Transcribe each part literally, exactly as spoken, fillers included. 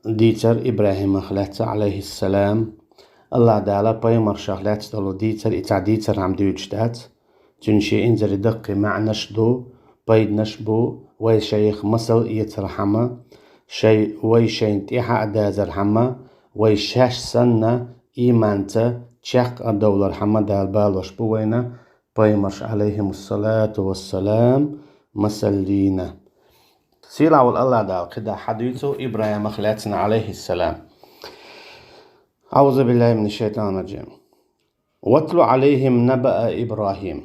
дийцар ИбрахӀимах лаьцна, Ӏалайхиссалам. АллахӀ Дала пайхамаршах лаьцна долу дийцар, и цхьа дийцар хӀама дуьйцуш дац. Цуьнан шен инзаре даккхий маьӀнаш ду, пайданаш бу, вай шайх масал эцархьама, шай, вай шайна тӀаьхьа а дазархьама, вай шаьш санна, ийманца чекх а довлархьама Дала балош бу вайна пайхамарш, Ӏалайхимуссалату вассалам, масаллина. Сийлахь волу АллахӀ Дала кхидӀа хьадуьйцу ИбрахӀимах лаьцна, Ӏалайхиссалам. أعوذ بالله من الشيطان الرجيم. واتل عليهم نبأ إبراهيم.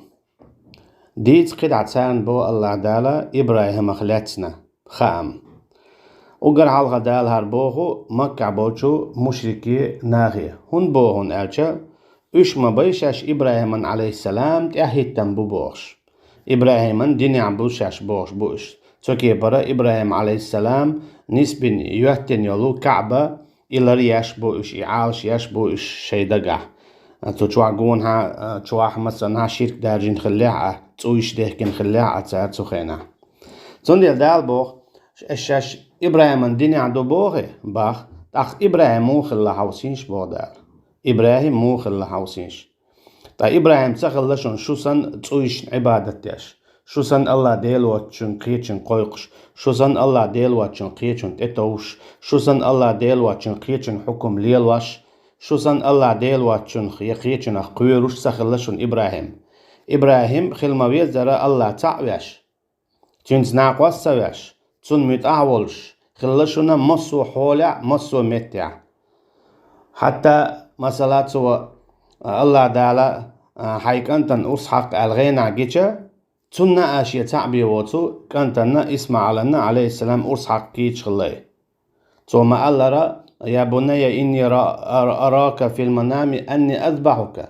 Дийца кхидӀа царна, боху АллахӀ Дала, ИбрахӀимах лаьцна хаам. Уггар хьалха Дала хӀара боху Маккахь болчу мушрикийн нахе. ХӀунда боху хьуна аьлча, уьш ма бай шаьш ИбрахӀиман, Ӏалайхиссалам, тӀаьхьахӀиттина бу бохуш. ИбрахӀиман динехь бу шаьш бохуш бу уьш. Цу кепара ИбрахӀим, Ӏалайхиссалам, нисбина йоьттина йолу КаӀба, и лар еш бу уьш, и Ӏалаш еш бу уьш шайн дагахь. Цу чохь гонахьа, чохь, масанхьа ширк даржина хиллехь а, цӀуйш дехкина хиллехь а цара цу хенахь. Цундела Дала боху, аш шаьш ИбрахӀиман динехь ду боху, бах, тӀаккха ИбрахӀим муха хилла хьовсийша, боху Дала. ИбрахӀим муха хилла хьовсийша. Ткъа ИбрахӀим ца хилла шуна шу санна цӀуйшна Ӏибадат деш, шу санна АллахӀ Дела воцчун кхечун кхойкхуш, шу санна АллахӀ Дела воцчун кхечун тӀетовжуш, шу санна АллахӀ Дела воцчун кхечун хьукум лелош, шу санна АллахӀ Дела воцчунах я кхечунах кхоьруш ца хилла шуна ИбрахӀим. ИбрахӀим хила ма везара АллахӀ цхьаъ веш. Цуьнца накъост ца веш, цунна муьтӀахь а волуш, хилла шуна массо а хьолехь, массо а меттехь. Хьатта, масала, цо, АллахӀ Дала, а, хьайн кӀантана урс хьакха аьлла гӀенахь гича, цунна а шен цхьаъ бен воцу кӀантана ИсмаӀалана, Ӏалайхиссалам, урс хьакха кийча хилла. Цо ма-аллара: «Я бунайя, инни ара-, ара-, арака фил манами анни азбахука».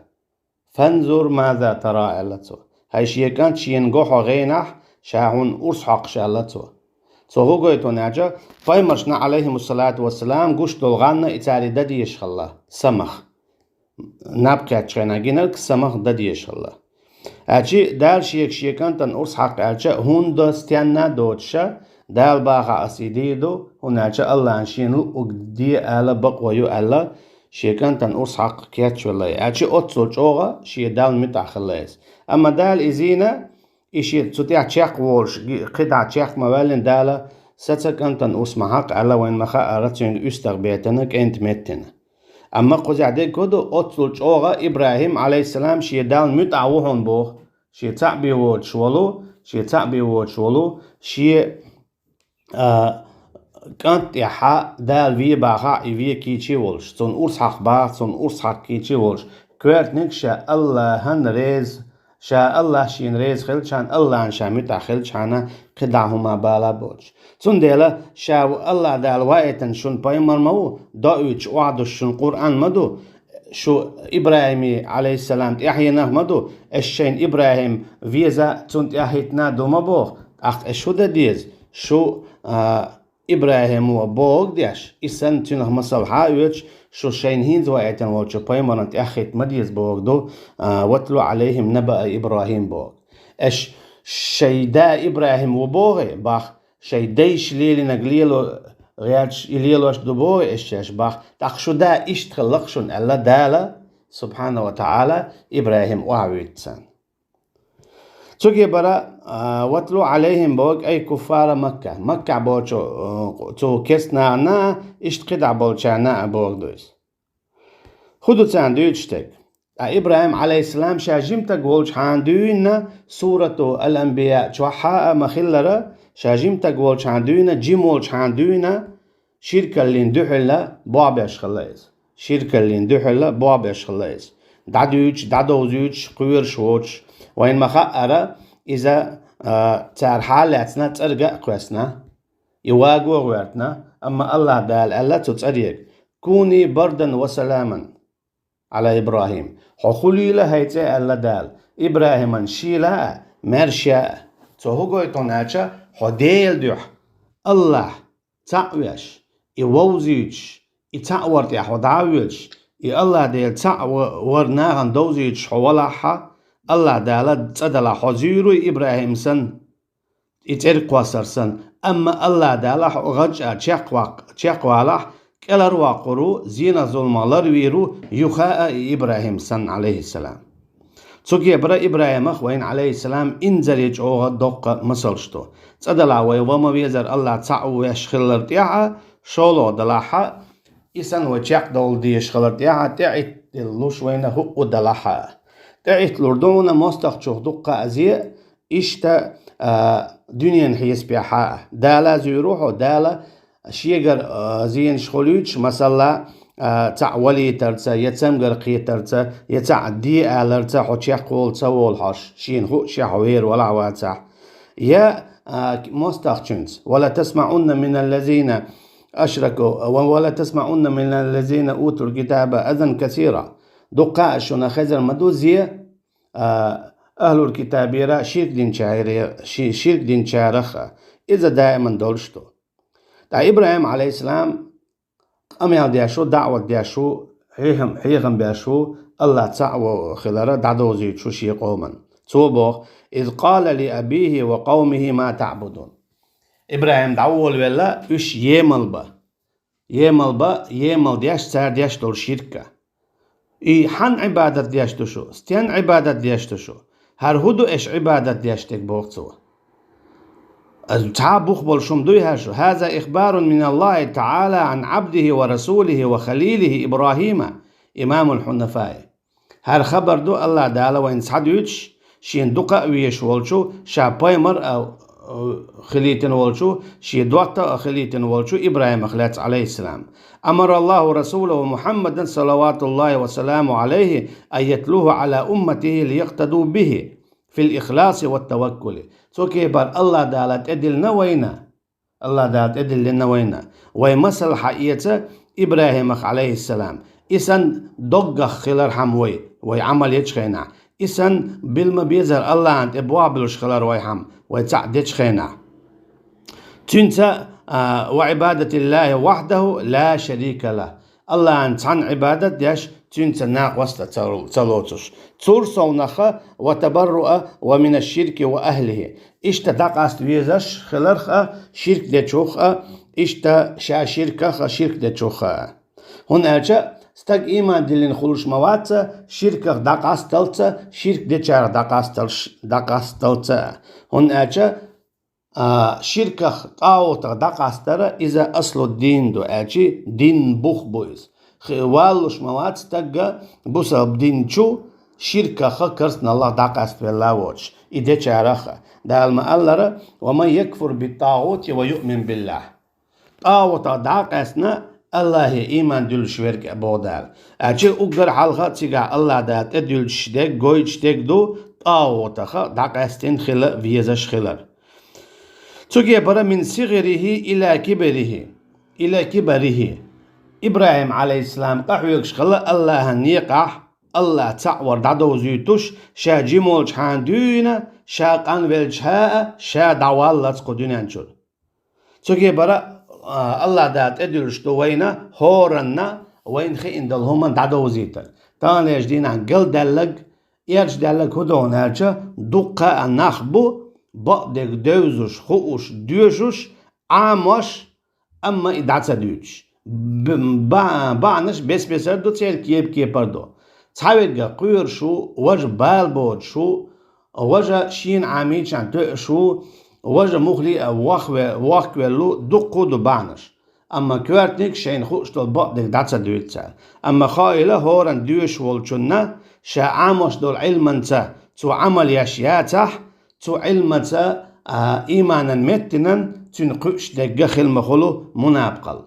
«Фанзур маза тара», аьлла цо. «ХӀай шен кӀант, шена го хьо гӀенахь, ша хьуна урс хьокхуш», аьлла цо. Цо хӀун гойту аьлча, пайхамаршна, Ӏалайхимуссалату вассалам, гуш долу гӀанна и цара дан дезаш хилла, самах. Наб кхеттачу хенахь гинарг самах дан дезаш хилла. Аьлчи, Дала шега шен кӀантана урс хьакха аьлча, хӀунда стенна а доцуша, Дала бахахь аса и дийр ду, хӀунда аьлча АллахӀна шена луъург де ала бакъо ю аьлла, шен кӀантана урс хьакха кечвелла. Аьлчи оццул чӀогӀа шен Далла муьтӀахь хилла иза. Амма Дала иза йийна, и шен цу тӀехь чекхволуш, кхидӀа чекх ма ваьллина Дала, сан ца кӀантана урс ма хьакха аьлла, вайна ма хаъара цуьнга уьстагӀ бетина, кӀентан меттина. Амма кхузахь дерг хӀун ду, оццул чӀогӀа ИбрахӀим, Ӏалайхиссалам, шен Далла муьтӀахь ву хьуна боху, шен цхьаъ бен воцуш волу, шен цхьаъ бен воцуш волу, шен, а, кӀант тӀехьа Дала вен бахахь, и вен кийча а волуш, цунна урс хьакха бахахь, цунна урс хьакха кийча а волуш, коьртаниг ша АллахӀан реза, ша АллахӀ шена реза хилчхьана, АллахӀна ша муьтӀахь хилчхьана, кхидӀа хӀума бала боцуш. Цундела ша ву АллахӀ Дала ваийтина шуна пайхамар ма ву, доуьйтуш, охьадуш шуна Къуръан ма ду, шу ИбрахӀими, Ӏалайхиссалам, тӀаьхьенах ма ду, аш шайна ИбрахӀим веза, цунна тӀаьхьахӀиттина ду ма боху, тӀаккха аш хӀун дан деза? Шу, а, ИбрахӀимо бохург деш, и санна цуьнах масал хьа а оьцуш, шу шайна хӀинца ваийтина волчу пайхамарна тӀаьхьахӀитта ма деза бохург ду, а, «Ватлу Ӏалайхим набаа ИбрахӀим» бохург. Аш шайн да ИбрахӀим ву бохий, бах, шайн дайша лелийнарг лело гӀерташ, и лелош ду бохий аш шаьш, бах, тӀаккха шу да иштта хилла-кх шуна аьлла Дала, субхьана ва таӀала, ИбрахӀим охьавуьйту царна. Цуьнга бара, а, «Ватлу Ӏалайхим» бохург, ай куффара Макка. Маккахь болчу, а, цу керста нахана иштта кхидӀа болчарна а бохург ду иза. ХӀун ду царна дуьйцуш дерг? Ткъа ИбрахӀим, Ӏалайхиссалам, ша жимстаг волчхьана дуьйна, сурату Ал-Анбия чохь а ма-хиллара, ша жимстаг волчхьана дуьйна, жима волчхьана дуьйна, ширкаллин дуьхьала бохбеш хилла иза. Ширкаллин дуьхьала бохбеш хилла иза. ДӀадуьйцуш, дӀадовзуьйтуш, кхоьруш воцуш. Вайна ма-хаъара, иза, а, цара хьалаьцна, цӀерга а кхоьссина, и ваго а гӀоьртина, амма АллахӀ Дала аьлла цу цӀерега: «Куни бардан ва саламан Ӏала ИбрахӀим». Хьо хуьлийла хӀай цӀе, аьлла Дала, ИбрахӀиман шийла а, маьрша а. Цо хӀун гойту аьлча, хьо Делан дуьхьа, АллахӀ цхьаъ веш, и вовзуьйтуш, и цхьаъ вар тӀехь хьо дӀа а воьдуш, и АллахӀ Дела цхьаъ ва-, вар нахана довзуьйтуш хьо валахьа, АллахӀ Дала цӀа далахь хьо зуьйр вуй ИбрахӀим санна, и цӀерга кхоссар санна, амма АллахӀ Дала хьо гӀанча чекхваккх-, чекхвалахь, кӀелхьарваккхар ву, зенах, зуламах ларвийр ву, юха а и ИбрахӀим санна, Ӏалайхиссалам. Цу кепара ИбрахӀимах вайна, Ӏалайхиссалам, инзаре чӀогӀа доккха масалш ду. ЦӀа далахь вай ва ма везар АллахӀ цхьаъ веш хилар тӀехьа, шолгӀа далахьа, и санна вай чекхдовла дезаш хилар тӀехьа, тӀехӀитталуш вайна хӀуъу далахьа. ТӀехӀитталур ду хьуна мостагӀчух дуккха а зе, иштта, а, дуьненан хьесапехьа а. Дала зуьйр ву хьо, Дала шегара, а, зенаш хуьлуьйтуш, масала, а, цхьаъ валийтарца, я цамгар кхетарца, я цхьаъ де аларца хьо чекхволу ца волу хьош, шена хууш хьо вер валахь вацахь. Я, а, мостагӀчуьнца: «Ва ла тасмаӀунна мина ллазина ашраку, ва, ва ла тасмаӀунна мина ллазина утул китаба азан касира». Дуккха а шуна хезар ма ду зе, а, ахӀлул китабера ширк динчаре-, ши-, ширк динчарах а. Иза даиман долуш ду. Ткъа ИбрахӀим, Ӏалайхиссалам, къамел деш ву, даӀват деш ву, хьехам, хьехам беш ву, АллахӀ цхьаъ ву хилара дӀадовзуьйтуш ву шен къоман. Цо боху: «Из къала ли абихи ва къавмихи ма таъбудун». ИбрахӀим дӀаволавелла, уьш емал ба. Емал ба, емал деш, цара деш долу ширка. И хьан Ӏибадат деш ду шу? Стен Ӏибадат деш ду шу? ХӀара хӀун ду аша Ӏибадат деш дерг, боху цо. Цхьа бух болуш хӀума дуй хӀара шу? «Хаза ихбарун мин Аллахи таала ан абдихи ва расулихи ва халилихи ИбрахӀима, имамул хьунафаи». ХӀара хабар ду АллахӀ Дала вайна схьадуьйцуш, шена дукха а везаш волчу, ша пайхамар а, а, хилийтина волчу, шен доттагӀа а хилийтина волчу ИбрахӀимах лаьцна, Ӏалайхиссалам. «Амара Аллаху расулаху Мухаммадан, салаватуллахи ва саламу Ӏалайхи, ан ятлуху Ӏала умматихи лияктаду бихи фил ихласи ва таваккули». Цу кепара АллахӀ Дала тӀедиллина вайна. АллахӀ Дала тӀедиллина вайна. Вай масал хьаэца ИбрахӀимах, Ӏалайхиссалам. И санна доггах хилархьама вай, вай Ӏамал ечу хенахь. И санна билма безар АллахӀан тӀе бохь буьллуш хилар вайхьама, вай цхьаъ дечу хенахь. Цуьнца, а, «ва Ӏибадатиллахи вахьдаху ла шарика лах». АллахӀан цхьанна Ӏибадат деш, Цуьнца накъост а ца, ца лоцуш. Цул совнаха: «ва табарруа ва мина ширки ва ахлихи». Иштта дӀакъаста везаш хиларх а, ширк дечух а, иштта ша ширках а, ширк дечух а. ХӀунда аьлча стаг ийман диллина хуьлуш ма вац цо ширках дӀакъасталца, ширк дечарах дӀакъасталш-, дӀакъасталца. ХӀунда аьлча а, ширках, тӀагӀутах дӀакъастара, иза аслу дин ду, аьлчи дин бух бу иза. Хи-, валлуш ма вац стагга бусалба дин чу, ширкаха, керстаналлах дӀакъаставелла воцуш, и дечарах а. Дала ма-аллара: «Ва ман якфур бит-тӀагӀути ва юъмин биллахь». ТӀагӀутах дӀакъаьстина, АллахӀе ийман дуьллуш верг а боху Дала. Аьлчи уггар хьалха цигахь АллахӀ Дала тӀедуьллуш дерг, гойтуш дерг ду, тӀагӀутаха дӀакъаьстина хила везаш хилар. Цу кепара: «Мин сигӀирихи ила кибарихи, ила кибарихи». ИбрахӀим, Ӏалайхиссалам, къахьоьгуш хилла АллахӀан некъахь, АллахӀ цхьаъ вар дӀадовзуьйтуш, ша жима волчхьана дуьйна, ша къанвелчхьа а, ша дӀаваллалц кху дуьнен чуьра. Цу кепара, а, АллахӀ Дала тӀедуьллуш ду вайна хӀоранна, вайна хиъна долу хӀуманна дӀадовзийтар. Таханлерчу дийнахь галдаьлларг, эрча даьлларг хӀун ду аьлча, дуккха а нах бу, бакъдерг девзаш, хууш, доьшуш, Ӏамош, амма и дӀа ца дуьйцуш. Б-, ба-, бахьанаш бес-бесар ду, церан кеп-кепар ду. Цхьаверг кхоьруш ву, важа бала боцуш ву, важа шена Ӏамийчхьана тоьуш ву, важа муххале а вохве-, вохкавелла ву, дуккха а ду бахьанаш. Амма коьртаниг шайна хууш долу бакъдерг дӀа ца дуьйцу цара. Амма хаийла хӀоранна доьшуш волчунна, ша Ӏамош долу Ӏилманца цо Ӏамал еш яцахь, цу Ӏилманца, а, ийманан меттанан цуьнан кхуьуш дерг хила ма хуьлу мунапкъал.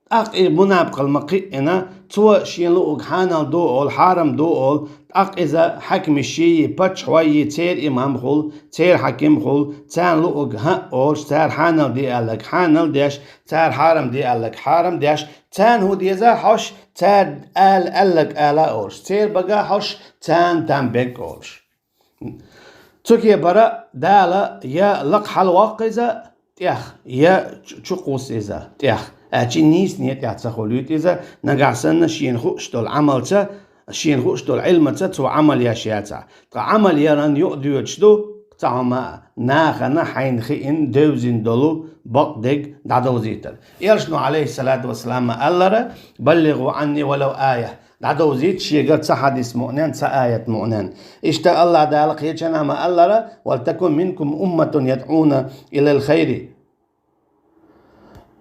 ТӀаккха и мунапкъал ма кхиъна, цо шен луург хьанал ду олу, хьарам ду олу, тӀаккха иза хьаькамашший, паччахьойий, церан имам хуьлу, церан хьаькам хуьлу, царна луург хӀаъ олуш, цара хьанал де аьлларг хьанал деш, цара хьарам де аьлларг хьарам деш, царна хӀун деза хьожуш, цара ала аьлларг ала олуш, церан бага хьожуш, царна там бег олуш. Цу кепара Дала я лакха хьалавоккху иза тӀех, я чу-, чукхуссу иза тӀех. Аьлчи нийсане тӀехь ца хуьлуьйту иза, нагахь санна шена хууш долу Ӏамалца, шена хууш долу Ӏилманца цо Ӏамал еш яцахь. Ткъа Ӏамал яран юкъа доьдуш ду цхьа хӀума а, нахана хьайна хиъна девзина долу бакъдерг дӀадовзийтар. Элчано, алейхиссалату вассалам, ма аллара: «Баллигу анни валав ая». ДӀадовзийта шегара цхьа хьадис муънен, цхьа аят муънен. Иштта Аллах Дала кхечанхьа ма аллара: «Валтакун минкум умматун ядъуна илал хайри».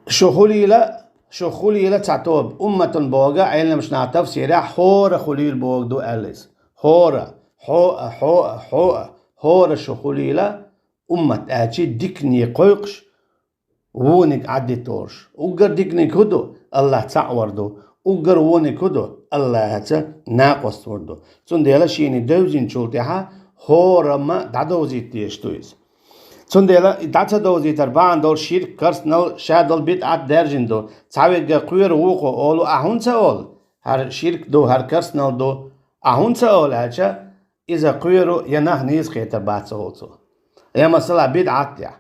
Шу хулийла, шу хулийла цхьа тоба, умматун боху, Ӏеламнаха тафсирехь хӀора хулийла боху ду аьлла иза. ХӀора, хьо а, хьо а, хьо а, хӀора шу хулийла, уммат аьлча дикане кхойкхуш, вониг Ӏаддиталуш. Уггар диканиг хӀун ду? Аллах цхьаъ вар ду. Уггар вониг хӀун ду? Аллахьаца накъост вар ду. Цундела шена девзинчул тӀаьхьа хӀорамма дӀадовзийта дезаш ду иза. Цундела и дӀа ца довзийтар бахьана долу ширк, керстанал, шадолу бидӀат даьржина ду. Цхьаверг кхоьру вукхо олу, ахьа хӀунда ца олу? ХӀара ширк ду, хӀара керстанал ду. Ахьа хӀунда ца олу аьлча, иза кхоьру я нах нийса кхетар бац олу цо. Я, масала, бидӀат я.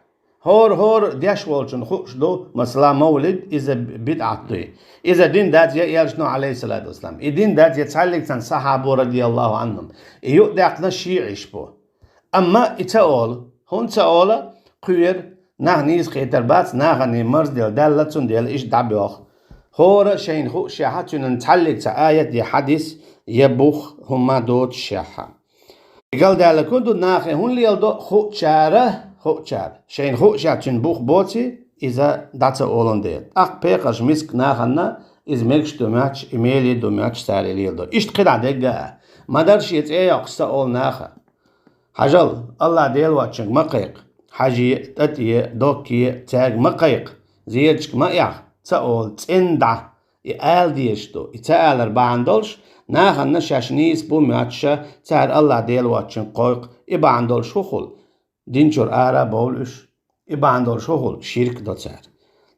ХӀора-хӀора деш волчун хууш ду, масала, мовлид, иза бидӀат дуй. Иза дин дац я элчано, алейхиссалату вассалам. И дин дац я цхьаьллиг цхьана сахьабо, радияллаху анхум. И юъ даьккхина шиӀиш бу. Амма и ца олу. ХӀунда ца олу? Кхоьру, нах нийса кхетар бац, нахана марздел даьлла, цундела иштта дӀабоьлху. ХӀора шайна хуушехьа, цуьнан цхьаьллиг цхьа аят я хьадис, я бух, хӀумма доцушехьа. Галдаьлла хӀун ду, нахе хӀун леладо, хуучара, хуучара. Шайна хуушехь цуьнан бух боций, иза дӀа ца олун дела. ТӀаккха пекъарш миска нахана иза мегаш ду моьттуш, и меле ду моьттуш цара и леладо. Иштта кхидӀа дегга а. Ма-дарра шен цӀе йоккхуш ца олу наха. Хьажал, Аллах Дела воцчуьнга ма кхайкха. Хьаже, тӀатӀе, докке, цаьрга ма кхайкха. Зерачка ма эхь, ца олу цӀена дӀа. И ала дезаш ду. И ца алар бахьана долуш, нахана шаьш нийса бу моьттуш, цара Аллах Дела воцчуьнга кхойкху, и бахьана долуш хӀун хуьлу? Дин чуьра ара а бовлу уьш. И бахьана долуш хӀун хуьлу? Ширк до цара.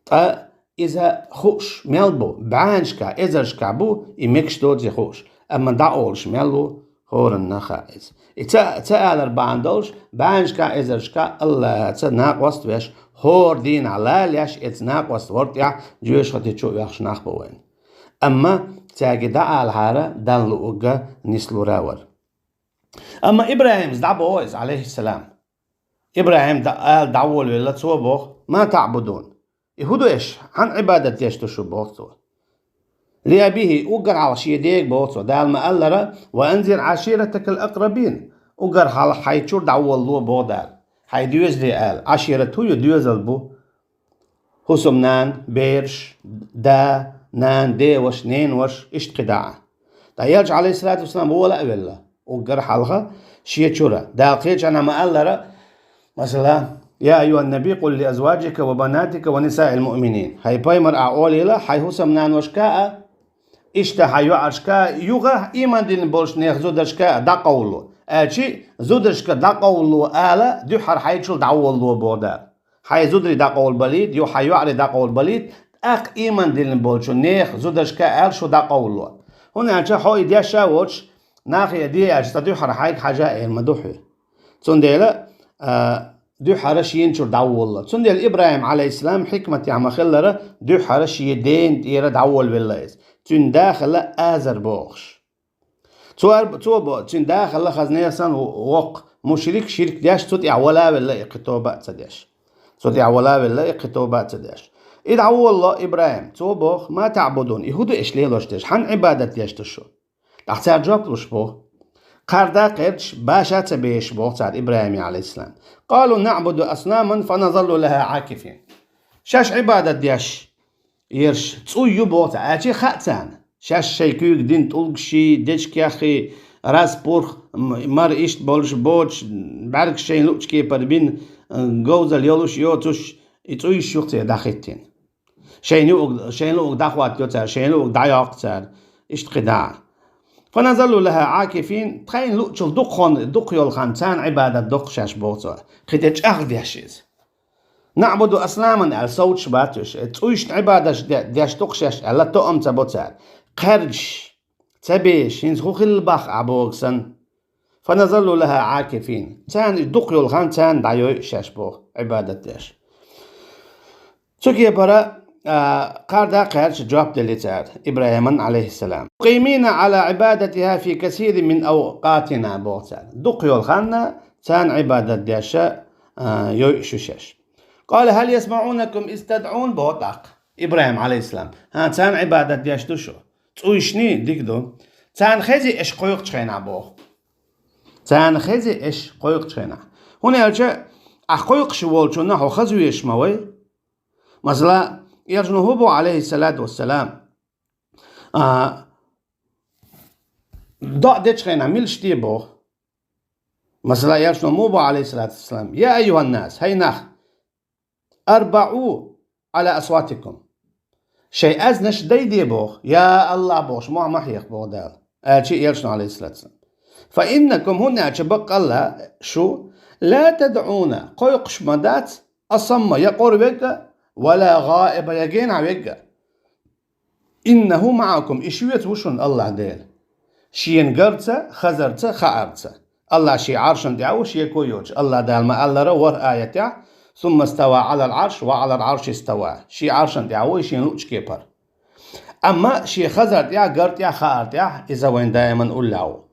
Ткъа иза хууш мел бу? БӀеннашкахь, эзаршкахь бу, и мегаш доций хууш. Амма дӀаолуш мел ву? ХӀоранна хаьа иза. И ца, ца алар бахьана долуш, бӀеннашкахь, эзаршкахь Аллахьаца накъост веш, хӀора дийнахь лалеш, эца накъост ворхӀ тӀехь жоьжахати чу а оьхуш нах бу вайн. Амма цаьрга дӀаалахьара, Далла луург нислур вара. Амма ИбрахӀимас дӀабоху иза, алейхиссалам. ИбрахӀим дӀа-, ала дӀаволавелла, цо боху: «Ма таъбудун?» И хӀун ду аш? Хьан Ӏибадат деш ду шу, боху цо. «Ли абихи», уггар хьалха шен дега боху цо, Дала ма аллара: «Ва анзир Ӏаширатакал акърабин». Уггар хьалха хьайн чуьра дӀаволало, боху Дала. Хьайн доьзале ала. Ӏашират хӀун ю? Доьзал бу. ХӀусамнана, бераш, да, нана, деваша, ненаваша, иштта кхидӀа а. Ткъа элча, алейхиссалату вассалам, вола а велла, уггар хьалха шен чуьра. Дала кхечанхьа ма аллара, масала: «Я айюханнаби, къул ли азваджика ва банатика ва нисаил муъминин». Хьай пайхамар, ахь олийла хьай хӀусамнаношка а, иштта хьай йоӀаршка а, юха ийман диллина болчу нехан зударшка а дӀакъовлало. Аьлчи зударшка дӀакъовлало ала, дуьххьара хьайчул дӀаволало, боху Дала. Хьайн зударий дӀакъовлабалийта, ю хьайн йоӀарий дӀакъовлабалийта, тӀаккха ийман диллина болчу нехан зударшка аьлла шу дӀакъовлало. ХӀунда аьлча хьо и деш а воцуш, нахе де аьлча, цкъа дуьххьара хьайга хьажа а эр ма ду хьоь. Цундела, а, дуьххьара шена чуьра дӀаволало. Цундела ИбрахӀим, алейхиссалам, хьикматехь ма-хиллара, дуьххьара шен дена тӀера дӀаволавелла иза. Цуьнан да хилла Азар бохуш. Цо ар-, цо бо-, цуьнан да хилла хаза нехан санна воккха мушрик, ширк деш, цу тӀехь вала а велла, и кхин тоба а ца деш. Цу тӀехь вала а велла, и кхин тоба а ца деш. И дӀаволало ИбрахӀим, цо боху: «Ма таъбудун?» И хӀун ду аш лелош деш? Хьан Ӏибадат деш ду шу? ТӀаккха цара жоп луш боху: «Кхарда кхерчаш, баша ца бешаш», боху цара ИбрахӀиме, алейхиссалам. «Къалу наъбуду аснаман фа назаллу лаха Ӏакифин». Шаьш Ӏибадат деш ерш цӀуй ю, боху цара, аьлчи хаьа царна. Шаьш шайн куьйга дина тӀулгаши, дечкехи, распурх, м-, мара иштта болуш боцуш, бӀаьргаш шайна луъучу кепара бина, говзалла йолуш, йоцуш, и цӀуйш ю церан дӀахӀиттина. Шайна юург, шайна луург дӀахӀоттайо цара, шайна луург дӀайоккху цара. Иштта кхидӀа а. «Фа назаллу лаха Ӏакифин», тхайна луъучул дукха хон-, дукха йолу хан царна Ӏибадат доккху шаьш, боху цо. Кхин тӀе чӀагӀдеш иза. «Наъбуду аснаман» аьлла совцуш бац уьш. Э, цӀуйшна Ӏибадат де-, деш дукха шаьш аьлла, тоам ца бо цара. Кхаьргаш, ца беш, хӀинца хӀун хилла бах а богу санна. «Фа назаллу лаха Ӏакифин». Царна и дукха йолу хан царна дӀайойу шаьш боху, Ӏибадат деш. Цу кепара, а, кхарда кхаьрча жоп делли цара ИбрахӀиман, алейхиссалам. «Мукъимина Ӏала Ӏибадатиха фи касирин мин авкъатина», боху цара. Дукха йолу ханна царна Ӏибадат деш, а, йойуш ю шаьш. قال هل يسمعونكم إذ تدعون боху тӀаккха ИбрахӀим, Ӏалайхиссалам. ХӀан, царна Ӏибадат деш ду шу? ЦӀуйшний дика ду. Царна хези аш кхойкхучу хенахь боху. Царна хези аш кхойкхучу хенахь. ХӀунда аьлча, ахь кхойкхуш волчунна хьо хаза везаш ма вай. Масала, Элчано хӀун боху, Ӏалайхиссалату вассалам, а, доӀа дечу хенахь милаш де боху? Масала, Элчано муха боху, Ӏалайхиссалату вассалам: يا أيها الناس, хӀай нах, اربعوا على أصواتكم. Шайн аьзнаш дайде боху, я АллахӀ бохуш, мохь ма хьеха боху Дала, аьлча Элчано, Ӏалайхиссалату вассалам. فإنكم, хӀунда аьлча баккъалла шу, لا تدعون, кхойкхуш ма дац, أصم, я къора верг а, ولا غائبا, я генахь верг а. إنه معكم, и шуьца ву шуна АллахӀ Дела. Шена гарца, хазарца, хаарца. АллахӀ шен Ӏаршана тӀехь ву, шеко йоцуш. АллахӀ Дала ма-аллара ворхӀ аятехь: ثم استوى على العرش وعلى العرش استوى. Шен Ӏаршана тӀехь ву, шена луъучу кепара. Амма шен хазар тӀехь, гар тӀехь, хаар тӀехь иза вайна даиман уллехь ву.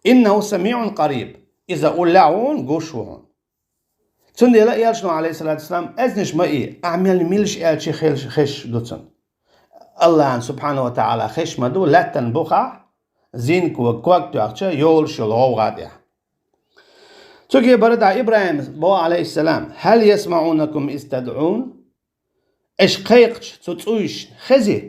إنه سميع قريب. Иза уллехь ву хьуна, гуш ву хьуна. Цундела Элчано, Ӏалайхиссалату вассалам, аьзнаш ма и, ахь мел милаш аьлча хезаш ду цунна. АллахӀана, субхьанаху ва таӀала, хезаш ма ду лаьттан бухахь, зинко ког тоьхча йолуш йолу гӀовгӀа тӀехь. Цу кепара дӀа ИбрахӀима боху, Ӏалайхиссалам: هل يسمعونكم إذ تدعون؟ Аш кхайкхича цу цӀуйшна хези?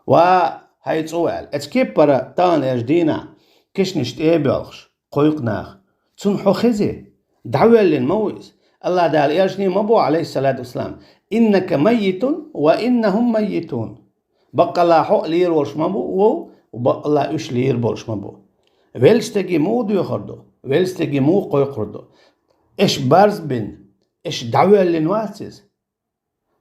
Ва, хӀай цӀу, аьлла, оцу кепара таханлерчу дийнахь кешнаш тӀе а боьлхуш, кхойкху наха, цунна хьо хези? ДӀавоьллина ма ву иза. АллахӀ Дала Элчане ма боху, Ӏалайхиссалату вассалам: إنك ميت وإنهم ميتون. Баккъалла хьо а лийр волуш ма бу ву, баккъалла уьш лийр болуш ма бу. Веллачу стаге муха доьхур ду? Веллачу стаге муха кхойкхур ду? Аш барз бина, аш дӀавоьллина вац иза?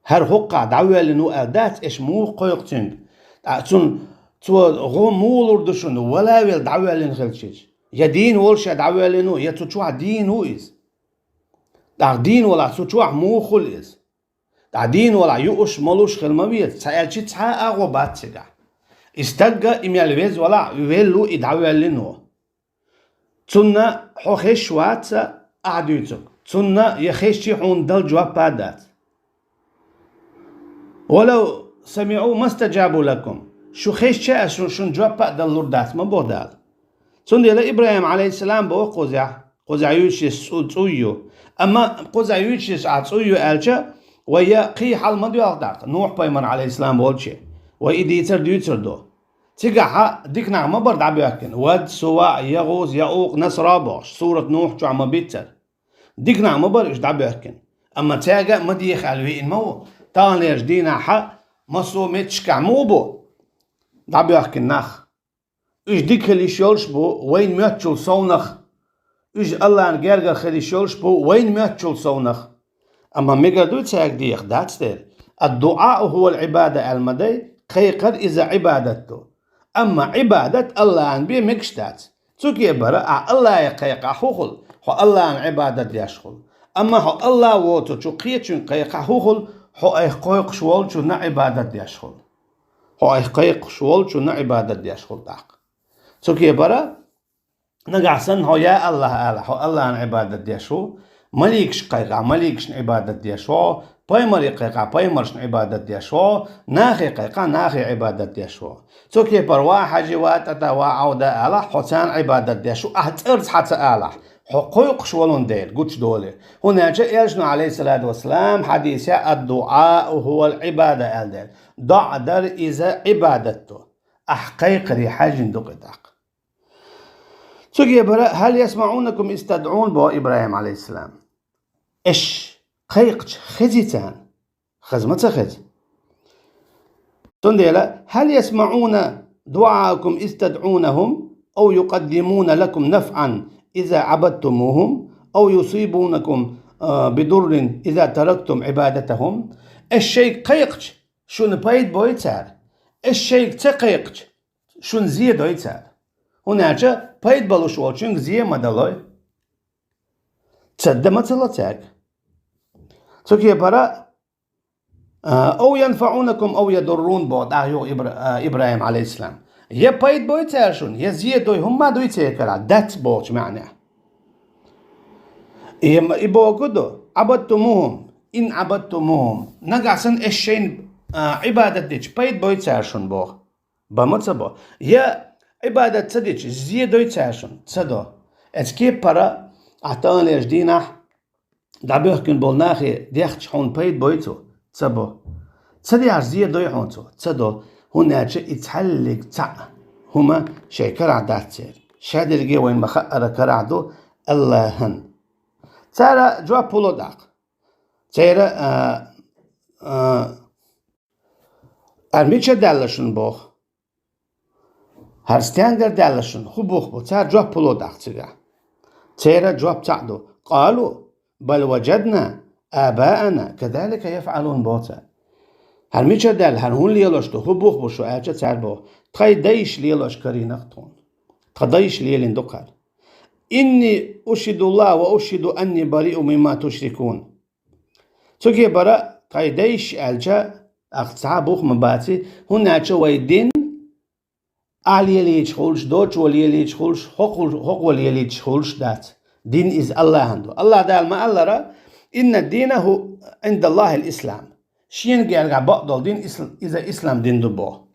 ХӀара хӀокхахь дӀавоьллина ву аьлла дац, аш муха кхойкху цуьнга? ТӀаккха цунна, цо гӀо муха лур ду шуна, вала а велла дӀавоьллина хилча? Я дийна волуш, я дӀавоьллина ву, я цу чохь дийна ву иза? ТӀаккха дийна валахь, цу чохь муха хуьлу иза? ТӀаккха дийна валахь, юуш, молуш хила ма веза, цхьа аьлчи цхьа а агӀо бац цигахь. И стагга, и мел веза валахь, велла ву, и дӀавоьллина ву. Цунна хьо хезаш вац, ахь дуьйцург. Цунна я хезчи хьуна дала жоп а дац. ولو سمعوا ما استجابوا لكم. Шу хезча а шу-, шуна жоп а дала лур дац, ма боху Дала. Цундела ИбрахӀим, Ӏалайхиссалам, боху кхузахь, кхузахь юьйцуш цӀу-, цӀуй ю. Амма кхузахь юьйцуш ахь цӀуй ю аьлча, вай я кхин хьал ма доьлху тӀаккха, Нухь-пайхамар, Ӏалайхиссалам, волче. Вай и дийцар дуьйцур ду. Цигахь дика нах ма бара дӀабоьхкина: Вад, Суваъ, ЯгӀус, ЯӀукъ, Насра бохуш, сурат Нухь чохь ма биццара. Дика нах ма бара уьш дӀабоьхкина. Амма цаьрга а ма деха аьлла веана ма ву. Таханлерчу дийнахь массо а меттигашкахь муха бу дӀабоьхкина нах? Уьш дика хила йиш йолуш бу, вайна моьттучул совнах. Уьш АллахӀна гергара хила йиш йолуш бу, вайна моьттучул совнах. Амма мегар дуй цаьрга деха? Дац дера. الدعاء هو العبادة аьлла ма дай, кхайкхар иза Ӏибадат ду. Амма Ӏибадат АллахӀна бен мегаш дац. Цу кепара ахь АллахӀе кхайкхахь хӀун хуьлу? Хьо АллахӀна Ӏибадат деш хуьлу. Амма хьо АллахӀ воцучу кхечуьнга кхайкхахь хӀун хуьлу? Хьо айхьа кхойкхуш волчунна Ӏибадат деш хуьлу. Хьо айхьа кхойкхуш волчунна Ӏибадат деш хуьлу тӀаккха. Цу кепара нагахь санна хьо: «Я АллахӀ», — алахь, хьо АллахӀна Ӏибадат деш ву. Маликашка кхайкхахь, маликашна Ӏибадат деш ву. Пайхамаре кхайкхахь, пайхамаршна Ӏибадат деш ву. Нахе кхайкхахь, нахе Ӏибадат деш ву. Цу кепара: «Ва Хьажи, ва ТӀата, ва Ӏавда», — алахь, хьо царна Ӏибадат деш ву. Ахь цӀарца хьан ца алахь, хьо кхойкхуш волун дела гучудоле. ХӀунда аьлча Элчано, Ӏалайхиссалату вассалам, хьадисехь: «Ад-дуӀау хӀувал Ӏибада», — аьлла дела. ДоӀа дар иза Ӏибадат ду. Ахь кхайкхаре хьаьжжина ду-кх и тӀаккха. Цу кепара: «Хьал ясмаӀунакум из тадӀун», — боху ИбрахӀим, Ӏалайхиссалам. Аш кхайкхича хези царна? Хаза ма ца хеза. Цундела: «Хьал ясмаӀуна дуӀаакум из тадӀунахум, ав юкъаддимуна лакум нафӀан иза Ӏабадтумухум, ав юсибунакум, а, бидуррин иза тарактум Ӏибадатахум». Аш шайга кхайкхича, шуна пайда бой цара? Аш шайга ца кхайкхича, шуна зе дой цара? ХӀунда аьлча пайда болуш волчуьнга зе ма далой. Ца дан ма ца ло цаьрга. Цу кепара: «Ав янфаӀунакум ав ядуррун», — боху тӀаккха юха Ибра-, а, ИбрахӀим, Ӏалайхиссалам. Я пайда бой цара шуна, я зе дой, хӀумма дуй церан карахь, дац бохучу маьӀнехь. И, и боху ду, عبدتموهم إن عبدتموهم. Нагахь санна эс шайна а, Ӏибадат дича, пайда бой цара шуна боху? Бан ма ца бо. Я Ӏибадат ца дича, зе дой цара шуна? Ца до. Эцу кепара, ахь таханлерчу дийнахь дӀабоьхкина болу нахе дехча, хьуна пайда бой цо? Ца бо. Ца дехча, зе дой хьуна цо? Ца до. ХӀунда аьлча и цхьаьллиг цхьаъ хӀума шайн карахь дац церан. Шадерриге вайна ма-хаъара карахь ду АллахӀан. Цара жоп хӀун ло тӀаккха? Церан, а, а, хӀара мичара даьлла шуна боху? ХӀара стенгара даьлла шуна? ХӀун бух бу? Цара жоп хӀун ло тӀаккха цигахь? Церан жоп цхьаъ ду: قالوا بل وجدنا آباءنا كذلك يفعلون боху цара. ХӀара мичара даьлла, хӀара хӀун лелош ду, хӀун бух бу шу аьлча, цара боху: тхайн дайша лелош карийнакх тхуна. Тхан дайша лелийна ду кхара. إني أشهد الله وأشهد أني بريء مما تشركون. Цу кепара тхайн дайша аьлча, ахь цхьа а бух ма баций, хӀунда аьлча вай дин ахь лелийча хуьлуш, доцо лелийча хуьлуш, хӀокхо, хӀокхо лелийча хуьлуш дац. Дин иза АллахӀан ду. АллахӀ Дала ма-аллара: إن الدين عند الله الإسلام. Шена гергахь бакъдолу дин исл-, иза ислам дин ду боху.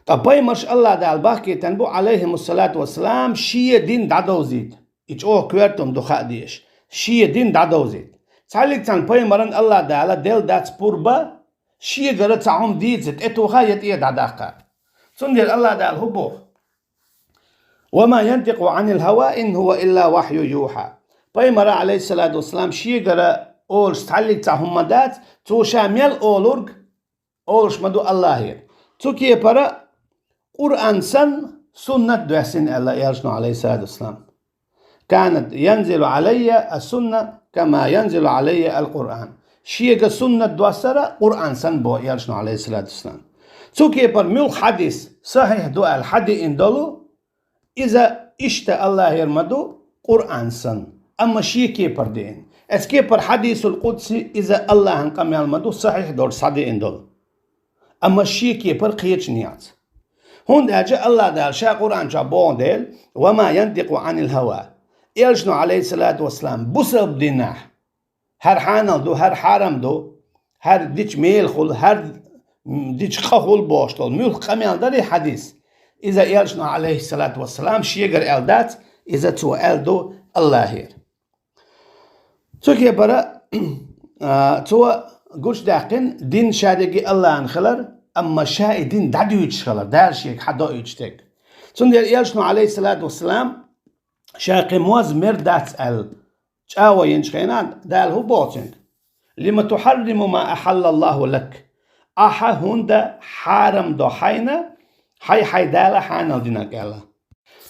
Ткъа пайхамарш АллахӀ Дала бахкийтина бу, Ӏалайхимуссалату вассалам, шен дин дӀадовзийта. И чӀогӀа коьрта хӀума ду хаа дезаш. Шен дин дӀадовзийта. Цхьаьллиг цхьана пайхамаран АллахӀ Дала делла дац пурба, шегара цхьа хӀума дийца тӀетоха я тӀера дӀадаккха. Цундела АллахӀ Дала хӀун боху? وما ينطق عن الهوى إن هو إلا وحي يوحى. Пайхамара, Ӏалайхиссалату вассалам, шегара олуш цхьаьллиг цхьа хӀума ма дац, цо ша мел олург олуш ма ду АллахӀера. Цу кепара Къуръан санна суннат доьссина аьлла Элчано, Ӏалайхиссалату вассалам. كانت ينزل علي السنة كما ينزل علي القرآن. Шега суннат доссара Къуръан санна боху Элчано, Ӏалайхиссалату вассалам. Цу кепара муьлхха хьадис сахьихь ду аьлла хьадеана долу, иза иштта АллахӀера ма ду, Къуръан санна, амма шен кепара деана. Эцу кепара хьадисул къудси иза АллахӀан къамел ма ду, сахьихь долуш схьадеана долу. Амма шен кепара кхечу нехан. ХӀунда аьлча АллахӀ Дала ша Къуръан чохь боху дела: وما ينطق عن الهوى. Элчано, Ӏалайхиссалату вассалам, бусалба динехь хӀара хьанал ду, хӀара хьарам ду, хӀара дича мелахула, хӀара, м, дича къахула бохуш долу муьлхха къамел дарий хьадис? Иза Элчано, Ӏалайхиссалату вассалам, шегара аьлла дац, иза цо аьлла ду АллахӀера. Цу кепара, а, цо гучудаьккхина дин шадерриге АллахӀан хилар, амма ша и дин дӀадуьйцуш хилар, Дала шега хьадоуьйтуш дерг. Цундела Элчано, Ӏалайхиссалату вассалам, ша кхин моз мер дац аьлла, чӀагӀо йинчу хенахь, Дала хӀун боху цуьнга? لم تحرم ما أحل الله لك. Ахьа хӀунда хьарам до хьайна, хьай-хьай Дала хьанал динарг аьлла.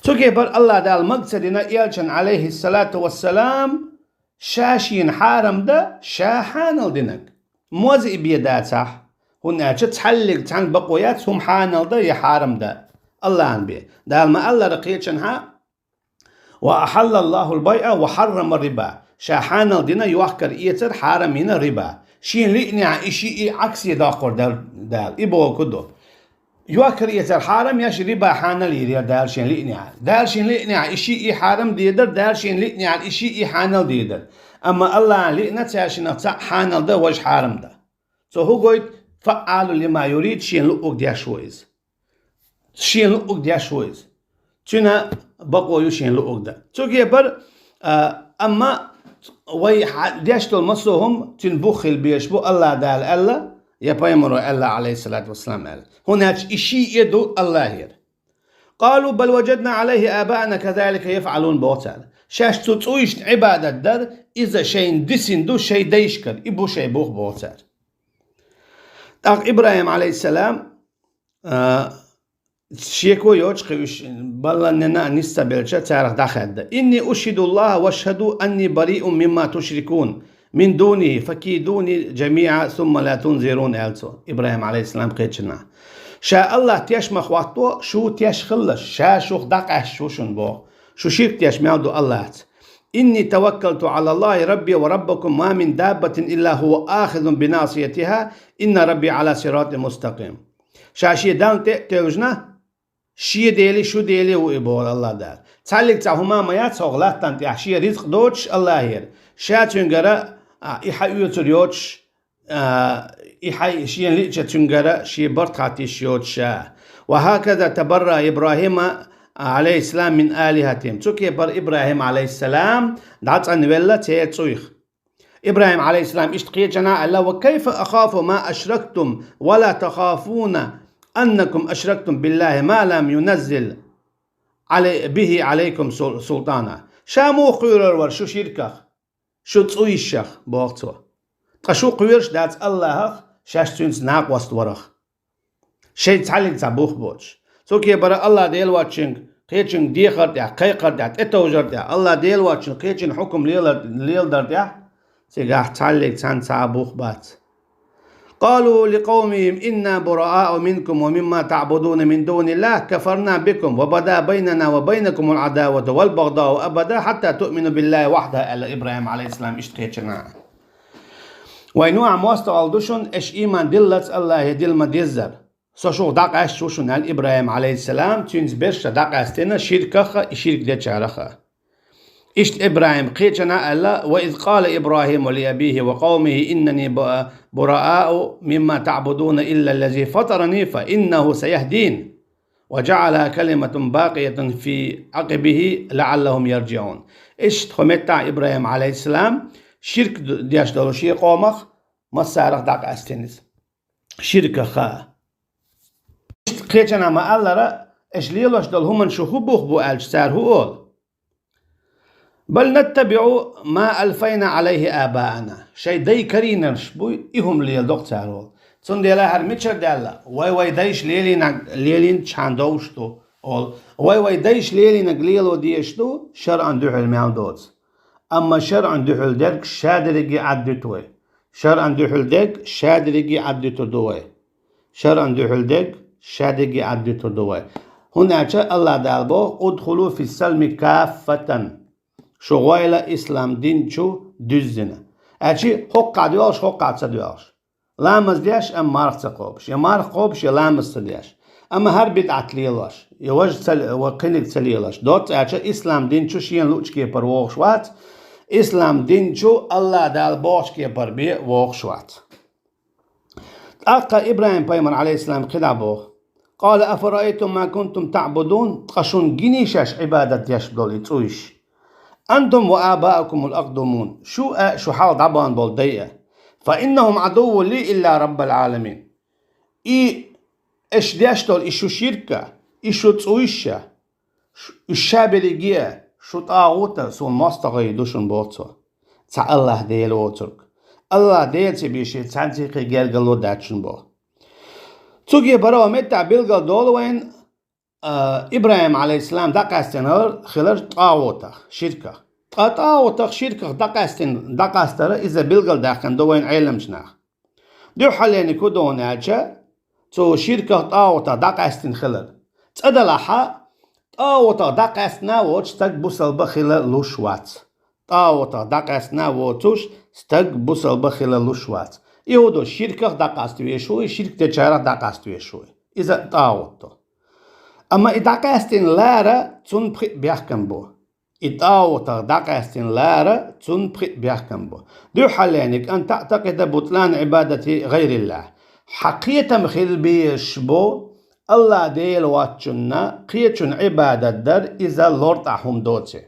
Цу кепара АллахӀ Дала мага ца дина Элчанна, Ӏалайхиссалату вассалам, ша шена хьарам дан, ша хьанал динарг. Моз и бен дацахь, хӀунда аьлча цхьаьллиг цхьаьна бакъо яц хӀума хьанал дан я хьарам дан. АллахӀан бен. Дала ма-аллара кхечанхьа: وأحل الله البيع وحرم الربا. Ша хьанал дина йохкар-эцар, хьарам йина риба. Шена лиънехь и шиъ и Ӏаксе доккхур дара Дала. И бохург ду. Йохкар-эцар хьарам еш, риба хьанал йийр яра Дала шена лиънехь. Дала шена лиънехь и шиъ и хьарам дийр дара, Дала шена лиънехь и шиъ и хьанал дийр дара. Амма АллахӀан лиъна цаьршиннах цхьаъ хьанал дан, важа хьарам дан. Цо хӀун гойту? فعال لما يريد, шена луъург деш ву иза. Шена луъург деш ву иза. Цуьнан бакъо ю шена луъург дан. Цу кепара, а, амма вай хьа-, деш долу массо а хӀума цуьнан бух хила безаш бу, АллахӀ Дала аьлла, я пайхамаро аьлла, Ӏалайхиссалату вассалам, аьлла. ХӀунда аьлча и шиъ а ду АллахӀера. قالوا بل وجدنا عليه آباءنا كذلك يفعلون боху цара. Шаьш цу цӀуйшна Ӏибадат дар, иза шайна дисина ду шайн дайшкара, и бу шайн бух боху цара. ТӀаккха ИбрахӀим, Ӏалайхиссалам, а, шеко йоцуш кхин уьш балланнена а нис ца белча, царах дӀахаьдда: إني أشهد الله واشهدوا أني بريء مما تشركون من دونه فكيدوني جميعا ثم لا تنظرون, аьлла цо, ИбрахӀим, Ӏалайхиссалам, кхечанхьа. Ша АллахӀ теш ма хӀотто, шу теш хилалаш, ша шух дӀакъаьсташ ву шуна боху. Шу ширк деш мел ду АллахӀца. إني توكلت على الله ربي وربكم ما من دابة إلا هو آخذ بناصيتها إن ربي على صراط مستقيم. Ша шен Дална тӀе а тевжина, Шен дели, шун дели ву и боху Аллах Дала. Цхьаллиг цхьа хӀума ма яц хӀокху латтана тӀехь шен ризкъ доцуш Аллахера. Ша цуьнгара, а, и хьаоьцур йоцуш, а, и хьай шена лиъча цуьнгара шен барт хатта йиш йоцуш ша. Ва хьаказа табарра Ибрахима, а, алейхиссалам мин алихатихим. Цу кепара Ибрахим алейхиссалам дӀацӀанвелла церан цӀуйх. Ибрахим алейхиссалам иштта кхечанхьа аьлла: «Ва кайфа ахафу ма ашрактум, ва ла тахафуна аннакум ашрактум биллахи ма лам юназзил алей-, бихи алейкум сул-, султана». Ша муха кхоьрур вара шу ширках, шу цӀуйшах, боху цо. Ткъа шу кхоьруш дац Аллахах, шаьш цуьнца накъост варах. Шайн цхьаллиг цхьа бух боцуш. Цу кепара Аллах Дела воцчуьнга, кхечуьнга дехар тӀехь, кхайкхар тӀехь, тӀетовжар тӀехь, Аллах Дела воцчуьнга кхечуьнга хьукам лела-, леладар тӀехь, цигахь цхьаллиг цхьаьнца цхьа а бух бац. قالوا لقومهم إنا براء منكم ومما تعبدون من دون الله كفرنا بكم وبدا بيننا وبينكم العداوة والبغضاء أبدا حتى تؤمنوا بالله وحده, аьлла Ибрахим алейхиссалам иштта кхечанхьа. Вайн ваха мостагӀалла ду шуна, аша ийман диллалц Аллахе дилла ма-деззара. Со шух дӀакъаьсташ ву шуна, аьлла Ибрахим алейхиссалам, цуьнца берш а дӀакъаьстина ширках а, и ширк дечарах а. Иштта Ибрахим кхечанхьа аьлла: «Ва из къала Ибрахиму ли абихи ва къавмихи иннани ба-, бураау мимма таъбудуна илла ллази фатарани фа иннаху саяхдин. Ва джаъала калиматун бакъиятун фи акъибихи лаъаллахум ярджиун». Иштта хӀокху меттехь Ибрахим алейхиссалам ширк д-, деш долу шен къомах массарах дӀакъаьстина иза. Ширках а. Иштта кхечанхьа ма-аллара, аша лелош долу хӀуманна шу хӀун бух бу аьлча, цара хӀун олу? Бал наттабиъу ма алфайна алайхи абаана. Шайн дай карийнарш бу, и хӀума леладо-кх цара олу. Цундела хӀара мичара даьлла? Вай вай дайша лелийнарг лелийначхьана довш ду, олу. Вай вай дайша лелийнарг лело дезаш ду, шаръан дуьхьал мел доцу. Амма шаръан дуьхьал дерг ша дерриге Ӏад дуьту вай. ШаръанӀ дуьхьал дерг шадерриге Ӏад дуьтур ду вай. ШаръанӀ дуьхьал дерг шадерриге Ӏад дуьтур ду вай. ХӀунда аьлча АллахӀ Дала боху: «Удхулу фиссалми каффатан». Шу гӀойла ислам дин чу дуьззина. Аьлча хӀокхахь доьлхуш, хӀокхахь ца доьлхуш. Ламаз деш, амма марха ца кхобуш. Я марха кхобуш, я ламаз ца деш. Амма хӀара бидӀат лелош, я важа ца, ва кхиниг ца лелош. Доцца аьлча, ислам дин чу шена луъучу кепара вогӀуш вац, ислам дин чу АллахӀ Дала бохучу кепара бен вогӀуш вац. ТӀаккха ИбрахӀим-пайхамар, Ӏалайхиссалам, кхидӀа боху: «Къала афараайтум ма кунтум таъбудун», ткъа шуна гиний шаьш Ӏибадат деш долу и цӀуйш? «Антум ва абаукумул акъдумун», шу а, шу хьалха дӀабахана болу дай а. «Фа иннахум Ӏадувву ли илла Раббал Ӏаламин». И аша деш долу и шу ширк а, и шу цӀуйш а, ш-, уьш ша берриге а, шу тӀагӀут а суна мостагӀий ду шуна, боху цо. Цхьа АллахӀ Дела воцург. АллахӀ Делаца бен шен цхьаьнццаккха гергарло дац шуна, боху. Цу кепара меттахь билгал долу вайна, а, ИбрахӀим, Ӏалайхиссалам, дӀакъаьстина хилар тӀагӀутах, ширках. Ткъа тӀагӀутах, ширках дӀакъаьстина, дӀакъастара иза билгалдаьккхина ду вайна Ӏеламчу наха. Дуьххьалле хӀун ду аьлча, цу ширках, тӀагӀутах дӀакъаьстина хилар. Цкъа делахь а, тӀагӀутах дӀакъаьстина воцуш стаг бусалба хила луш вац. ТӀагӀутах дӀакъаьстина воцуш стаг бусалба хила луш вац. И хӀун ду, ширках дӀакъаста везаш ву и, ширк дечарах дӀакъаста везаш ву и. Иза тӀагӀут ду. Амма и дӀакъаьстина лара цунна пхиъ бехкам бу. И тӀагӀутах дӀакъаьстина лара цунна пхиъ бехкам бу. Дуьххьалле хӀун: «Ан таътакъида бутлана Ӏибадати гӀайриллахӀ». Хьан кхетам хила безаш бу, АллахӀ Дела воцчунна кхечунна Ӏибадат дар иза лортӀахь хӀума доций.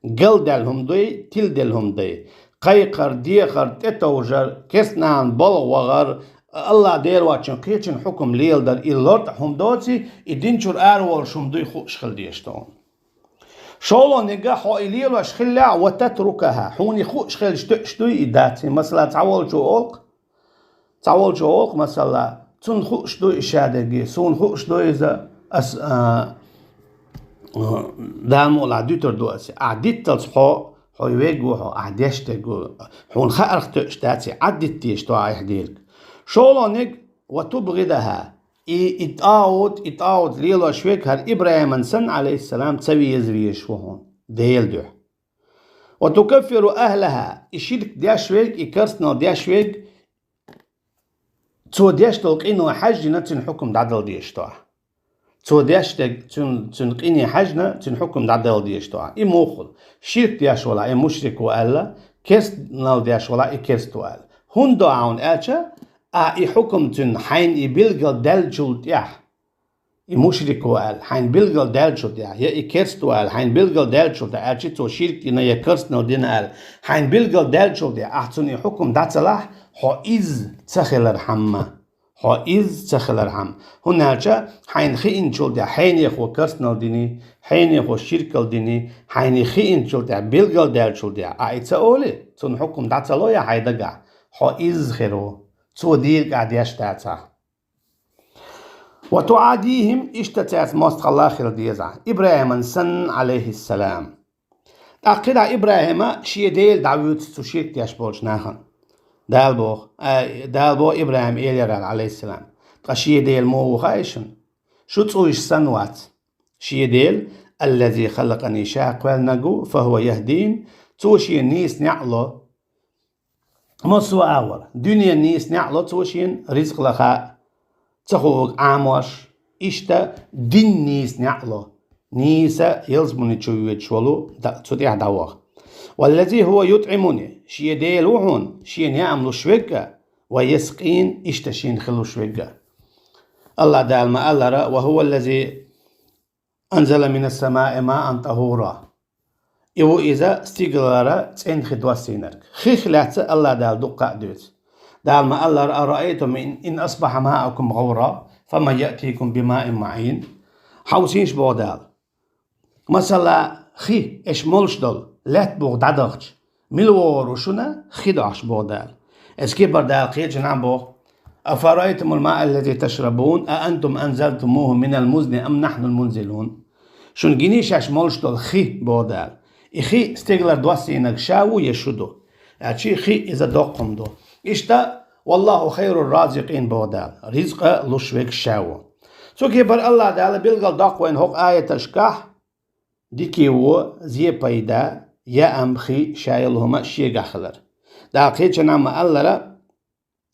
Галдаьлла хӀума дуй, тиладелла хӀума дуй. Кхайкхар, дехар, тӀетовжар, керстанан балха вахар, АллахӀ Дела воцчунна кхечунна хьукам леладар, и лортӀахь хӀума доций, и дин чуьра араволуш хӀума дуй хууш хила дезаш ду хьуна. ШолгӀаниг а, хьо и лелош хиллехь, «ва татрукаха», хьуна и хууш хилча тоьуш дуй, и дац. Масала, цхьаволчо олу-кх, цхьаволчо олу-кх, масала, цунна хууш ду и шадерриге, суна хууш ду иза, ас, а, а, Дала мукъ лахь дуьтур ду аса. Ахь дитталц хьо, хьо верг ву хьо, ахь деш дерг ву, хьуна хаарх тоьуш дац и, Ӏад дита дезаш ду ахь дерг. ШолгӀаниг: «Ва тубгӀидаха». И, и тӀагӀут, и тӀагӀут лелош верг хӀара ИбрахӀиман санна, Ӏалайхиссалам, ца веза везаш ву хьуна Делан дуьхьа. «Ва тукаффиру ахлаха», и ширк деш верг, и керстанал деш верг, цо деш долу къино хьаьжжина, цуьнан хьукам дӀадала дезаш ду ахь. Цо деш дерг, цуьн, цуьн къине хьаьжна, цуьнан хьукам дӀадала дезаш ду ахь. И муха хуьлу? Ширк деш валахь, и мушрик ву аьлла, керстанал деш валахь, и керста ву аьлла. ХӀунда до ахь хьуна аьлча, ахь и хьукам цуьнан хьайна и билгал даьллачул тӀаьхьа, и мушрик ву аьлла, хьайна билгал даьллачул тӀаьхьа, я и керста ву аьлла, хьайна билгал даьллачул тӀаьхьа, аьлча цо ширк дина я керстанал дина аьлла, хьайна билгал даьллачул тӀаьхьа, ахь цунна и хьукам дӀа ца лахь, хьо иза ца хилархьама. Хьо иза ца хилархьама. ХӀунда аьлча хьайна хиъначул тӀаьхьа хьенехо керстанал диний, хьенехо ширкал диний, хьайна хиъначул тӀаьхьа билгал даьллачул тӀаьхьа, ахь и ца олий, цунна хьукам дӀа ца лой хьайн дагахь, хьо иза хир ву, цо дийриг ахь деш дацахь. وتعاديهم, иштта цаьрца мостагӀалла хила деза ахь, ИбрахӀиман санна, Ӏалайхиссалам. ТӀаккха кхидӀа ИбрахӀима шен Дела дӀавуьйцу цу ширк деш болчу нахана. Дала боху, а, Дала боху ИбрахӀима элира, Ӏалайхиссалам: «Ткъа шен Дела муха ву хаьий шуна? Шу цӀуйш санна вац. Шен Дела, الذي خلقني, ша кхоьллинарг ву, فهو يهدين, цо шена нийса неӀ ло». Массо а агӀор, дуьненан нийса неӀ ло цо шена, ризкъ лаха а, ца хуург Ӏамош, иштта динан нийса неӀ ло, нийса ялсамани чу воьдуш волу, да-, цу тӀехь дӀаваха. والذي هو يطعمني, шен Дела ву хьуна, шена яам луш верг а, ويسقين, иштта шена хи луш верг а. АллахӀ Дала ма-аллара: وهو الذي أنزل من السماء ماء طهورا. И ву иза стигалара цӀена хи доссийнарг. Хих лаьцна АллахӀ Дала дуккха а дуьйцу. Дала ма-аллара: أرأيتم إن، إن أصبح ماؤكم غورا فمن يأتيكم بماء معين. Хьовсийша, боху Дала. Масала, хи, аша молуш долу лаьтта буха дӀадахча, мила вогӀур ву шуна хи дохьуш, боху Дала. Эцу кепара Дала кхечанхьа боху: أفرأيتم الماء الذي تشربون أأنتم أنزلتموه من المزن أم نحن المنزلون. Шуна гиний шаьш молуш долу хи, боху Дала. И хи стигалара доссийнарг ша ву я шу ду? Аьлча, хи иза доккха хӀума ду. Иштта, والله خير الرازقين, боху Дала. Ризкъ луш верг ша ву. Цу кепара АллахӀ Дала билгал доккху вайна хӀокху аяташкахь, дикий вон, зен пайда, яам, хи, ша йолу хӀума шегахь хилар. Дала кхечанхьа ма-аллара: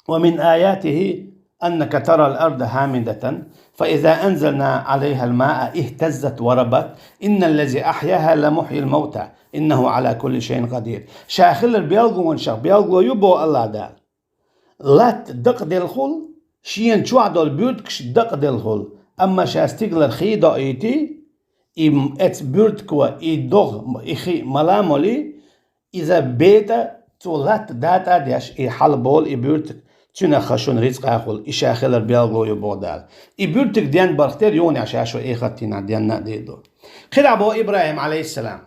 ومن آياته أنك ترى الأرض هامدة فإذا أنزلنا عليها الماء اهتزت وربت إن الذي أحياها لمحيي الموتى إنه على كل شيء قدير. Ша хилар билгалонех билгало ю, боху АллахӀ Дала. Латта дакъаделлахула, шена чохь долу буьртигаш дакъаделлахула, амма ша стигалара хи доуьйтий, и м-, эцу буьртиго и догӀа, и хи мала а молий, иза бетӀа, цо латта датӀа а деш, и хьалаболу и буьртиг, цуьнах хан шуна рицкъа хуьлу, и ша хилар билгало ю, боху Дала. И буьртиг денбарх тера юханехь ша шу эхартийнахь денна а дийр ду. КхидӀа боху ИбрахӀим, Ӏалайхиссалам: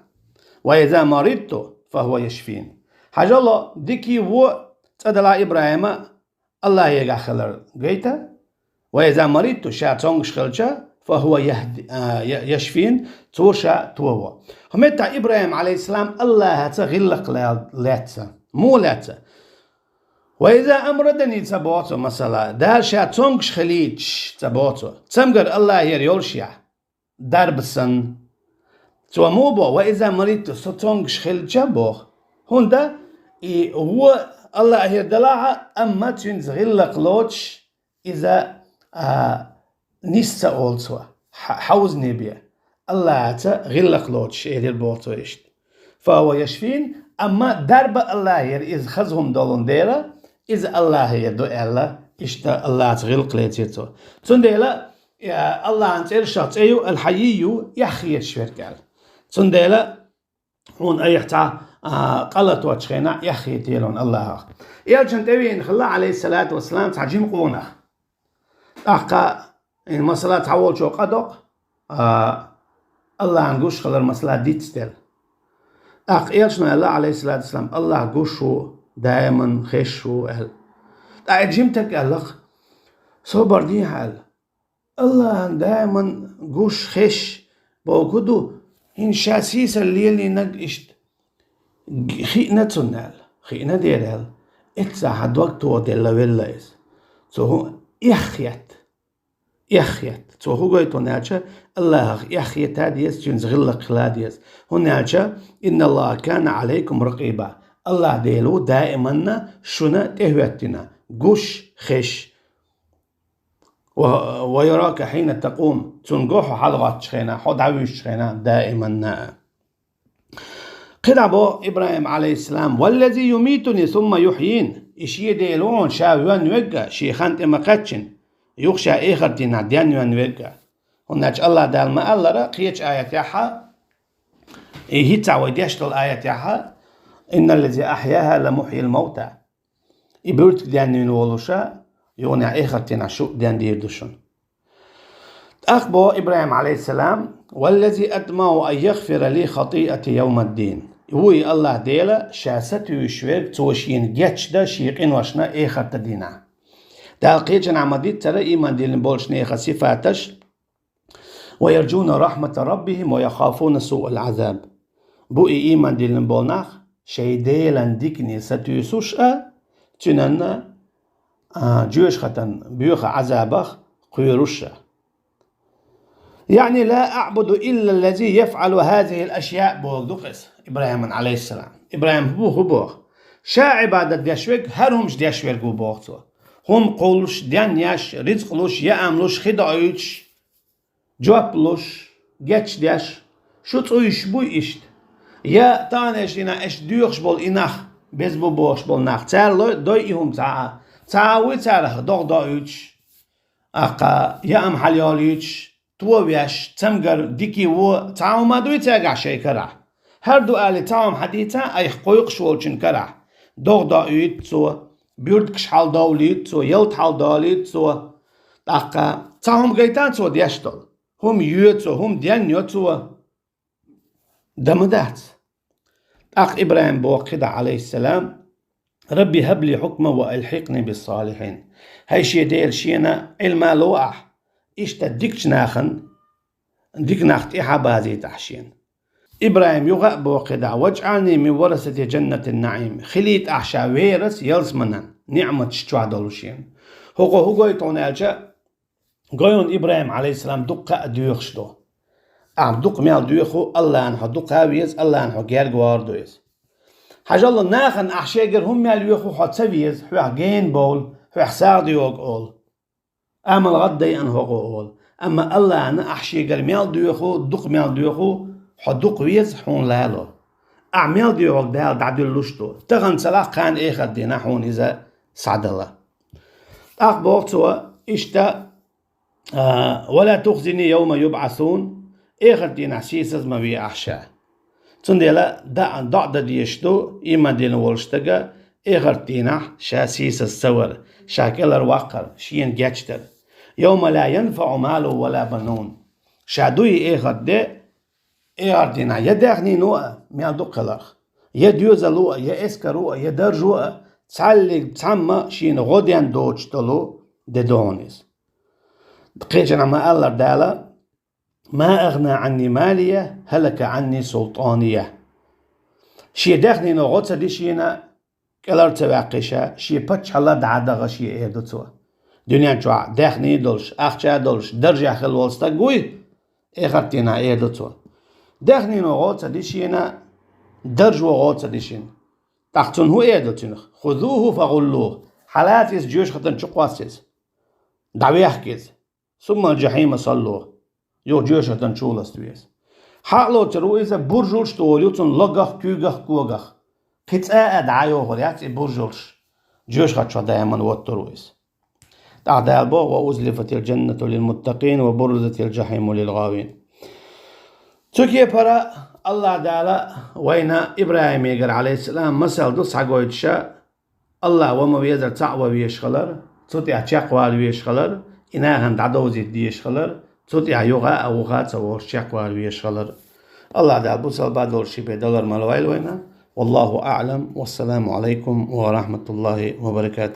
وإذا مرضت فهو يشفين. Хьажал, дикий вон, цӀа делахь ИбрахӀима, АллахӀегахь хилар гайта, وإذا مرضت, ша цомгуш хилча, فهو يهد-, а, я-, يشفين, цо ша тохо. ХӀун меттахь ИбрахӀим, Ӏалайхиссалам, АллахӀаца гӀиллакх лаьцна. Муха лаьцна? وإذا أمرضني ца боху цо, масала, Дала ша цомгуш хилийташ ца боху цо. Цамгар АллахӀера йолушехь, дарба санна. Цо муха боху: وإذا مرضت, со цомгуш хилча, боху. ХӀунда и вон АллахӀера делахь а, амма цуьнца гӀиллакх лоцуш, иза, а, нис ца олу цо, хьа-, хьовзане бен. АллахӀаца гӀиллакх лоцуш, элира боху цо иштта. فهو يشفين, амма дарба АллахӀера иза хаза хӀума долун дела, иза АллахӀера ду аьлла, иштта АллахӀаца гӀиллакх лецира цо. Цундела, я, АллахӀан цӀерашах цӀе ю Аль-Хьаййу, эхь хеташ верг аьлла. Цундела хьуна айхьа цхьа, а, къа латочу хенахь эхь хетийла хьуна АллахӀах. Элчан тӀевеана хилла, Ӏалайхиссалату вассалам, цхьа жима къонах. ТӀаккха, и, масала, цхьаволчо къа доккху, а, АллахӀан гуш хилар, масала, дицделла. ТӀаккха элчано аьлла, Ӏалайхиссалату вассалам: «АллахӀ гуш ву, даиман хезаш ву», — аьлла. ТӀаккха и жима стаг аьлла-кх: «Собар дехьа», — аьлла. АллахӀан даиман гуш, хезаш бохург хӀун ду, хӀинца ша сийсара лелийнарг иштта хиъна цунна аьлла. Хиъна дера аьлла. Эццахь хьан дог тоделла велла иза. Цо хӀун, эхь хетта. Эхь хетта. Цо хӀун гойту аьлча, АллахӀах эхь хета деза, цуьнца гӀиллакх хила деза. ХӀунда аьлча: «إن الله كان عليكم رقيبا». АллахӀ Дела ву даиманна шуна тӀехӀоьттина, гуш, хезаш. ويراك حين تقوم, цунна го хьо хьалгӀоттачу хенахь, хьо дӀавуьжучу хенахь даиманна а. КхидӀа боху ИбрахӀим, Ӏалайхиссалам: والذي يميتني ثم يحيين. И шен Дела ву хьуна, ша вен верг а, шен хан тӀе ма-кхаьччина, юха ша эхарт дийнахь денвен верг а. ХӀунда аьлча АллахӀ Дала ма-аллара, кхечу аятехь а, и хӀинца вай деш долу аятехь а: إن الذي أحياها لمحيي الموتى. И буьртиг денвина волуш а, юха эхарт дийнахь шу а дендийр ду шуна. ТӀаккха боху ИбрахӀим, Ӏалайхиссалам: والذي أطمع أن يغفر لي خطيئتي يوم الدين. Ву и АллахӀ Дела, ша сатуьйсуш верг, цо шена гечдан шен къиношна эхарт дийнахь. Дала кхечанхьа ма-дийццара ийман диллина болчу нехан сифаташ: ويرجون رحمة ربهم ويخافون سوء العذاب. Бу и ийман диллина болу нах, шайн Делан дикане сатуьйсуш а, цуьнан, а, жоьжахатан боьха Ӏазабах кхоьруш а. يعني لا أعبد إلا الذي يفعل هذه الأشياء, боху ду-кх иза ИбрахӀиман, Ӏалайхиссалам. ИбрахӀим хӀун бу, хӀун боху? Ша Ӏибадат деш верг, хӀара хӀумаш деш верг ву, боху цо. ХӀума кхуллуш, денъеш, рицкъ луш, яам луш, хи доуьйтуш, жоп луш, гечдеш, шу цӀуйсуш буй иштта? Я таханлерчу дийнахь аша доьхуш болу и нах, беза бу бохуш болу нах, цара ло-, дой и хӀума цхьа а, цхьа а вуй царах догӀа доуьйтуш, аккха яам хьалайолуьйтуш, товеш, цамгар, дика, вон, цхьа а хӀума дуй цаьргахь шайн карахь? ХӀара ду алий, цхьа а хӀума хьан дийца айхьа кхойкхуш волчун карахь? ДогӀа доуьйту цо, буьртигаш хьаладовлуьйту цо, ялта хьаладолуьйту цо. ТӀаккха цхьа хӀума гайта цо деш долу? ХӀума йо цо, хӀума денъйо цо? Дан ма дац. ТӀаккха ИбрахӀим боху кхидӀа, Ӏалайхиссалам: رب هب لي حكما وألحقني بالصالحين. ХӀай шен Дела, шена Ӏилма ло ахь, иштта дикачу нахана, дика нах тӀаьхьа базийта ахь шена. ИбрахӀим юха а боху кхидӀа: واجعلني من ورثة جنة النعيم. Хилийта ахь ша верас ялсаманан, ниӀматаш чохь долу шена. ХӀокхо хӀун гойту хьуна аьлча, гой хьуна, ИбрахӀим, Ӏалайхиссалам, дуккха а доьхуш ду. Ахь дукха мел доьху, АллахӀна хьо дукха а веза, АллахӀна хьо герга вогӀур ду иза. Хьажал, нахана ахь шегара хӀума мел йоьху хьо ца веза, хьоьх гена бовла, хьоьх сагӀа догӀу олу. Амал гӀаддайана хӀокхо олу. Амма АллахӀна ахь шегара мел доьху, дукха мел доьху, хьо дукха веза, хьуна лало. Ахь мел доьхург Дала дӀадуьллуш ду. Тахана ца лахь, кхана эхарт дийнахь хьуна иза схьадала. ТӀаккха боху цо, иштта, а, ولا تخزني يوم يبعثون, эхарт дийнахь сийсаз ма ве ахь ша. Цундела да-, доӀа дан дезаш ду, ийман дина волуш стага, эхарт дийнахь ша сийсаз ца вар, ша кӀелхьарваккхар, шена гечдар. يوم لا ينفع مال ولا بنون. Ша дуй и эхарт де, эхарт дийнахь я даьхнино а мел ду кхеларх, я доьзало а, я эскаро а, я даржо а, цхьаллиг цхьамма шена гӀо ден доцуш долу де ду хьуна иза. Кхечанхьа ма-аллара Дала: ما أغنى عني ماليه هلك عني سلطانيه. Шен даьхнино гӀо ца ди шена, кӀелхьар ца ваьккхи ша, шен паччахьалла дӀа а даха ша, эр ду цо. Дуьнен чохь даьхни а долуш, ахча а долуш, даржехь хилла волу стаг вуй, эхарт дийнахь эр ду цо. Даьхнино гӀо ца ди шена, даржо гӀо ца ди шена. ТӀаккха цунна хӀун эр ду цуьнах? خذوه فغلوه. Хьалаца иза, жоьжахатан чу кхосса иза. ДӀавехка иза. ثم الجحيم صلوه. Юха жоьжахатан чу ласта веза. Хьа а лоцур ву иза, буржалш а долуш ю цунна логах, куьйгах, когах. Кхин цкъа а дӀа а йохур яц и буржалш. Жоьжахати чохь даиман воттур ву иза. ТӀаккха Дала боху: وأزلفت الجنة للمتقين وبرزت الجحيم للغاوين. Цу кепара АллахӀ Дала вайна ИбрахӀимегара, Ӏалайхиссалам, масал ду схьагойтуша, АллахӀ ван ма везара цхьаъ ван везаш хилар, цу тӀехь чекхвала везаш хилар, и нахана дӀадовзийта дезаш хилар, цу тӀехь юха а вуха а ца волуш чекхвала везаш хилар. АллахӀ Дала бусалба долуш ши бен далар ма лойла вайна. والله أعلم. والسلام عليكم ورحمة الله وبركاته.